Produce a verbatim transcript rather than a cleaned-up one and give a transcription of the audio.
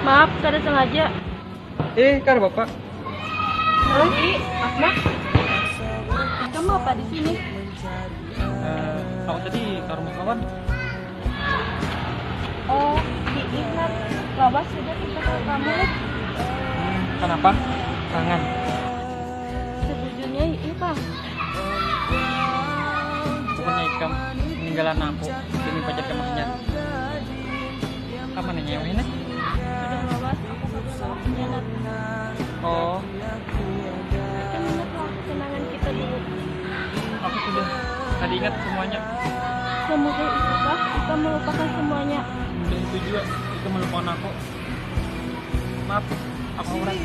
Maaf, kada sengaja. Eh, kada apa-apa. Oi, Akmal. Kamu apa di sini? Eh, aku tadi ke rumah kawan. Oh, diingat. Lawas sudah kita ke kamu. Hmm, kenapa? Kangen. Sebujurnya iya, Bang. Bukannya ikam meninggalan aku demi pacar kamu hanyar. Kamu nanya yang ini? Sudah lawas, aku kabur lawas nyanat. Oh, Kita ingatlah kenangan kita dulu. Aku sudah tadi ingat semuanya. Semudah itukah kita melupakan semuanya? Mudah itu juga, itu melupakan aku. Maaf, aku kurang.